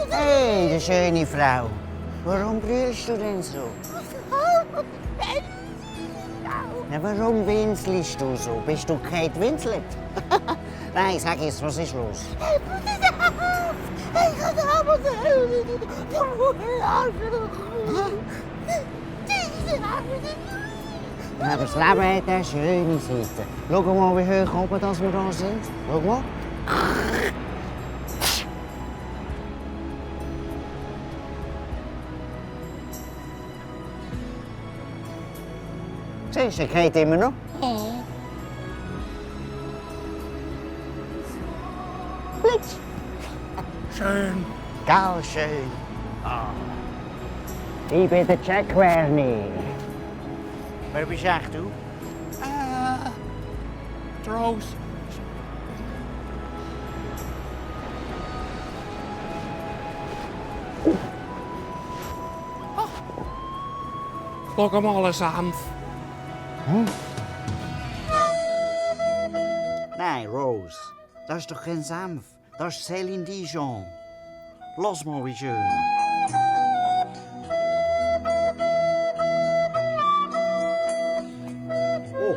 Hey, die schöne Frau. Warum brüllst du denn so? Na, warum winselst du so? Bist du Kate Winslet? Nein, sag jetzt, was ist los? Aber das Leben hat eine schöne Seite. Schau mal, wie hoch oben dass wir da sind. Schau mal. Siehst du, Kate immer noch? Blitz. Schön. Gell, schön. Ah. Ich bin der Jack Werner. Wer bist echt du? Die Rose. Schau mal, ein Senf. Nein, Rose. Das ist doch kein Senf. Das ist Céline Dijon. Lass mal, wie schön. Oh,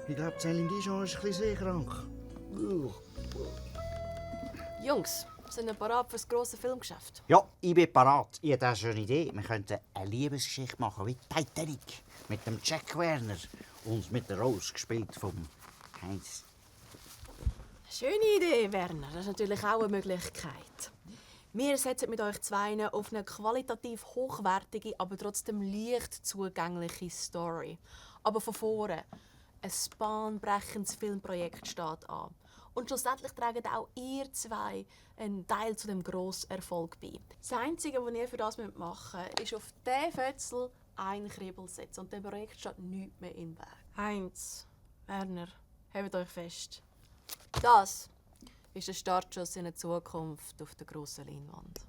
ich glaube, Céline Dijon ist ein bisschen sehr krank. Jungs, sind wir bereit für das grosse Filmgeschäft? Ja, ich bin parat. Ich habe eine schöne Idee. Wir könnten eine Liebesgeschichte machen wie Titanic. Mit dem Jack Werner und mit der Rose, gespielt vom Heinz. Schöne Idee, Werner. Das ist natürlich auch eine Möglichkeit. Wir setzen mit euch zwei auf eine qualitativ hochwertige, aber trotzdem leicht zugängliche Story. Aber von vorne. Ein bahnbrechendes Filmprojekt steht an. Und schlussendlich tragen auch ihr zwei einen Teil zu dem grossen Erfolg bei. Das Einzige, was ihr für das machen müsst, ist auf diesen Fötzel einen Kribbel setzen. Und dem Projekt steht nichts mehr im Weg. Heinz, Werner, hebt euch fest. Das ist der Startschuss in eine Zukunft auf der grossen Leinwand.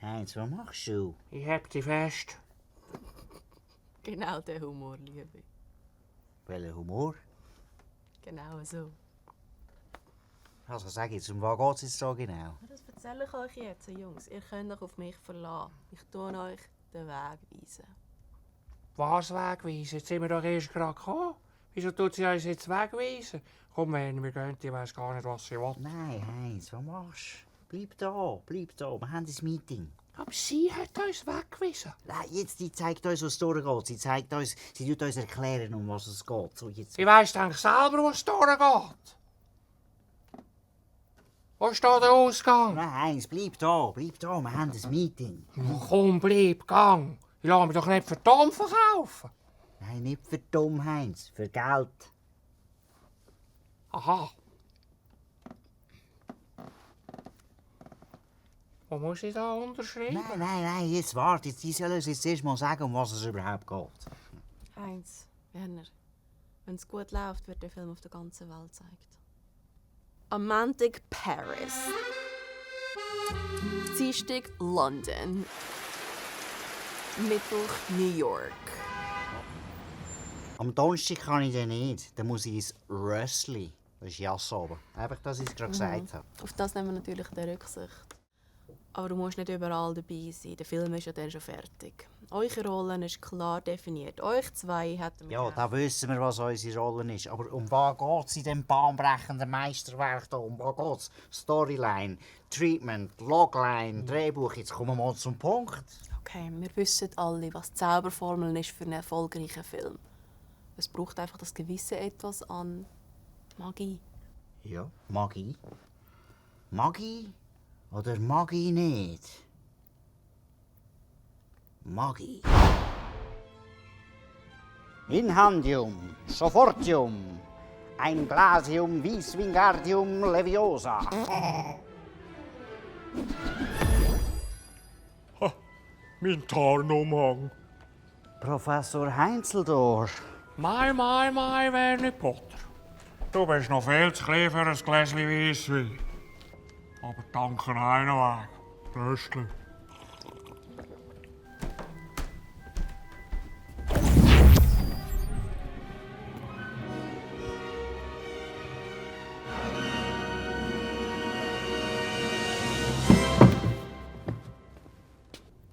Heinz, was machst du? Ich hab dich fest. Genau der Humor, Liebe. Welcher Humor? Genau so. Also sag jetzt, um was geht es jetzt so genau? Das erzähle ich euch jetzt, Jungs. Ihr könnt euch auf mich verlassen. Ich tue euch den Weg weisen. Was wegweisen? Jetzt sind wir doch erst gerade gekommen. Wieso tut sie uns jetzt wegweisen? Komm, Werner, wir gehen, ich weiss gar nicht, was sie will. Nein, Heinz, was machst du? Bleib da, bleib da. Wir haben ein Meeting. Aber sie hat uns weggewiesen. Nein, jetzt, die zeigt uns, was durchgeht. Sie tut uns erklären, um was es geht. So, jetzt. Sie weiss eigentlich selber, was durchgeht. Wo ist da der Ausgang? Nein, Heinz, bleib da, wir haben ein Meeting. Komm, bleib, gang. Ich lasse mich doch nicht für dumm verkaufen. Nein, nicht für dumm, Heinz, für Geld. Aha. Wo muss ich da unterschreiben? Nein, jetzt warte. Die sollen uns jetzt erst mal sagen, um was es überhaupt geht. Heinz, Werner, wenn es gut läuft, wird der Film auf der ganzen Welt gezeigt. Am Montag Paris. Dienstag London. Mittwoch New York. Am Donnerstag kann ich dann nicht. Dann muss ich ins Rössli. Das ist Jass oben. Einfach, dass ich es gerade gesagt habe. Auf das nehmen wir natürlich Rücksicht. Aber du musst nicht überall dabei sein. Der Film ist ja dann schon fertig. Eure Rolle ist klar definiert. Euch zwei hätten wir... Ja, da wissen wir, was unsere Rolle ist. Aber um was geht es in diesem bahnbrechenden Meisterwerk hier? Um was geht es? Storyline, Treatment, Logline, Drehbuch. Jetzt kommen wir mal zum Punkt. Okay, wir wissen alle, was die Zauberformel ist für einen erfolgreichen Film. Es braucht einfach das gewisse Etwas an Magie. Ja, Magie. Magie oder Magie nicht? Magie. Inhandium, Sofortium, ein Glasium vis Wingardium Leviosa. Mein Tarnumhang. Professor Heinzeldorf. Mai, Werner Potter. Du bist noch viel zu klein für ein Gläschen Weisswein. Aber danke einen Weg. Röstli.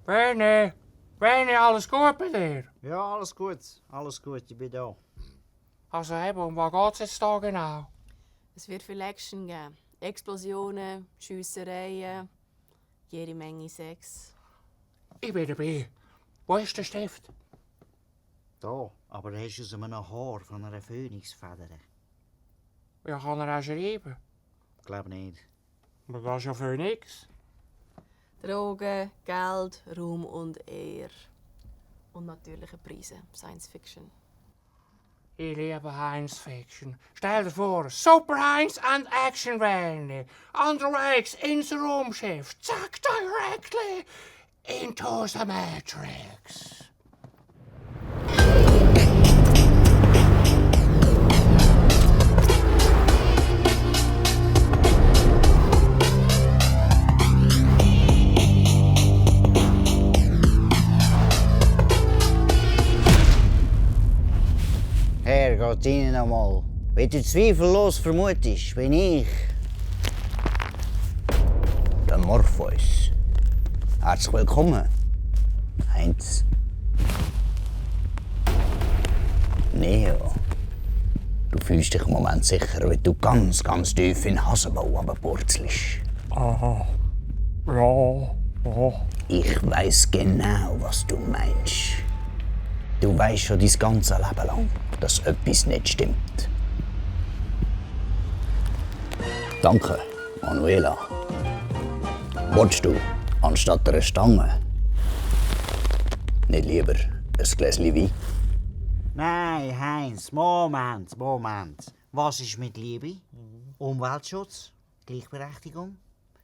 Werner, Werner, alles gut bei dir? Ja, alles gut, ich bin da. Also eben, um was geht's jetzt da genau? Es wird viel Action geben. Explosionen, Schiessereien, jede Menge Sex. Ich bin dabei. Wo ist der Stift? Da, aber er ist aus einem Haar von einer Phönixfeder. Ja, kann er auch schreiben. Glaub nicht. Aber das ist ja für nichts. Drogen, Geld, Ruhm und Ehr. Und natürliche Preise. Science Fiction. Ich liebe Heinz Fiction. Stell dir vor, Super Heinz and Action Werner. Underwegs ins Raumschiff. Zack, directly into the Matrix. Herrgott, Ihnen einmal. Wenn du zweifellos vermutest, bin ich der Morpheus. Herzlich willkommen, Heinz. Neo, du fühlst dich im Moment sicher, wenn du ganz tief in den Hasenbau runterpurzelst. Aha. Ja. Ich weiss genau, was du meinst. Du weißt schon dein ganze Leben lang, dass etwas nicht stimmt. Danke, Manuela. Wolltest du, anstatt einer Stange, nicht lieber ein Gläschen Wein? Nein, Heinz, Moment. Was ist mit Liebe? Umweltschutz? Gleichberechtigung?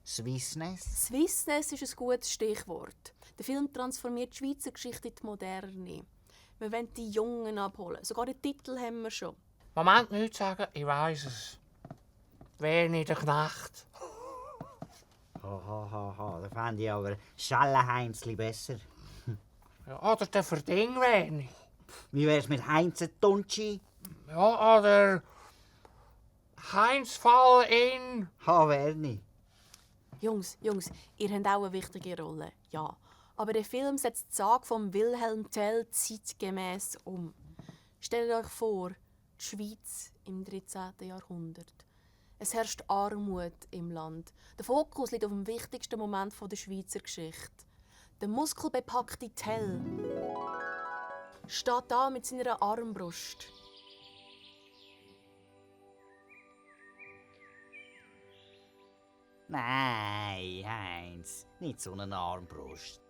Swissness? Swissness ist ein gutes Stichwort. Der Film transformiert die Schweizer Geschichte in die Moderne. Wir wollen die Jungen abholen. Sogar den Titel haben wir schon. Moment, nichts sagen, ich weiß es. Werner der Knecht. Da fände ich aber Schellenheinzli besser. Ja, oder der Verding Werner. Wie wär's mit Heinze Tunci? Ja, oder Heinz Fall in... Werni. Jungs, ihr habt auch eine wichtige Rolle. Ja. Aber der Film setzt die Sage von Wilhelm Tell zeitgemäß um. Stellt euch vor, die Schweiz im 13. Jahrhundert. Es herrscht Armut im Land. Der Fokus liegt auf dem wichtigsten Moment der Schweizer Geschichte. Der muskelbepackte Tell steht da mit seiner Armbrust. Nein, Heinz, nicht so eine Armbrust.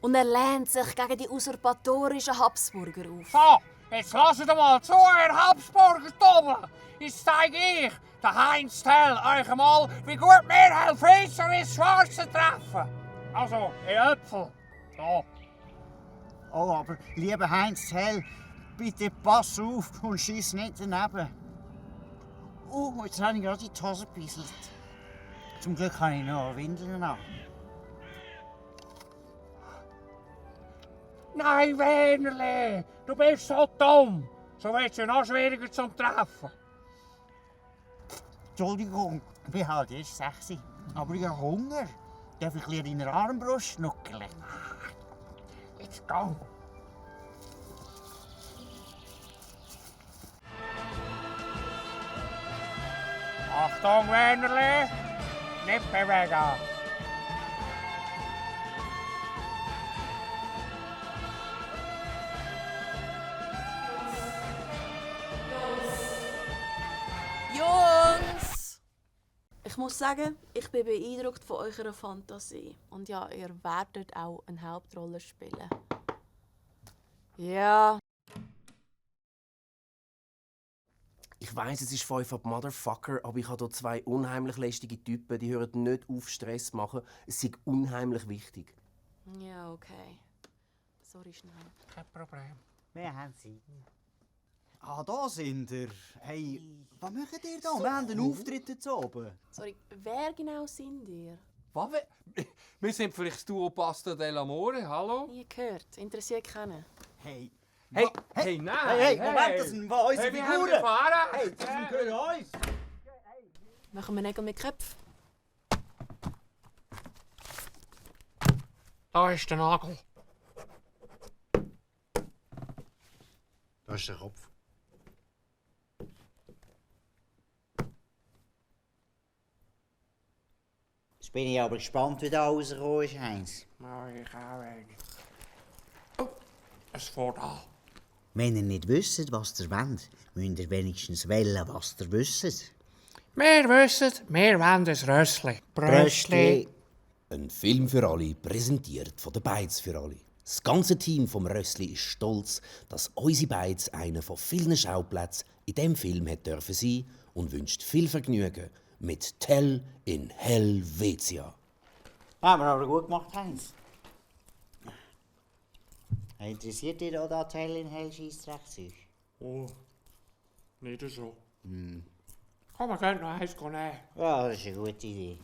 Und er lehnt sich gegen die usurpatorischen Habsburger auf. So, jetzt lasst mal zu, ihr Habsburger Doppel. Jetzt zeige ich, der Heinz Tell, euch mal, wie gut wir Helvezer ins Schwarze treffen. Also, in Äpfel. So. Oh, aber lieber Heinz Hell, bitte pass auf und schieß nicht daneben. Jetzt habe ich gerade in die Hose gebisselt. Zum Glück habe ich noch Windeln an. Nein, Wernerle, du bist so dumm. So wird es ja noch schwieriger zum Treffen. Entschuldigung, ich bin halt erst 6. Aber ich habe Hunger. Darf ich in deiner Armbrust schnuckeln? Jetzt geh. Achtung, Wernerle, nicht bewegen. Jungs! Ich muss sagen, ich bin beeindruckt von eurer Fantasie. Und ja, ihr werdet auch eine Hauptrolle spielen. Ja. Ich weiss, es ist 5 ab Motherfucker, aber ich habe hier 2 unheimlich lästige Typen, die hören nicht auf, Stress zu machen. Es ist unheimlich wichtig. Ja, okay. Sorry, schnell. Kein Problem. Wir haben sie. Da sind ihr. Hey, was macht ihr da? Wir haben einen Auftritt jetzt oben. Sorry, wer genau sind ihr? Was? Wir sind vielleicht das Duo Pasta dell'Amore, hallo? Nie gehört. Interessiert keinen. Hey. Hey, nein! Hey, Moment, das sind unsere Hey, wir haben Figuren. erfahren! Hey, das sind gehören uns. Machen wir Nägel mit Köpfen? Da ist der Nagel. Da ist der Kopf. Jetzt bin ich aber gespannt, wie da rausgekommen ist, Heinz. Ja, ich auch wenig. Oh, es fährt an. Wenn ihr nicht wisst, was ihr wollt, müsst ihr wenigstens wählen, was ihr wisst. Wir wissen, wir wollen ein Rössli. Bröstli. Ein Film für alle, präsentiert von der Beiz für alle. Das ganze Team vom Rössli ist stolz, dass unsere Beiz einer von vielen Schauplätzen in diesem Film hat dürfen sein und wünscht viel Vergnügen mit Tell in Helvetia. Haben wir aber gut gemacht, Heinz. Interessiert dich auch da Teil in Hellscheissdreckzeug? Oh, nicht so. Komm, wir können noch eins nehmen. Ja, das ist eine gute Idee.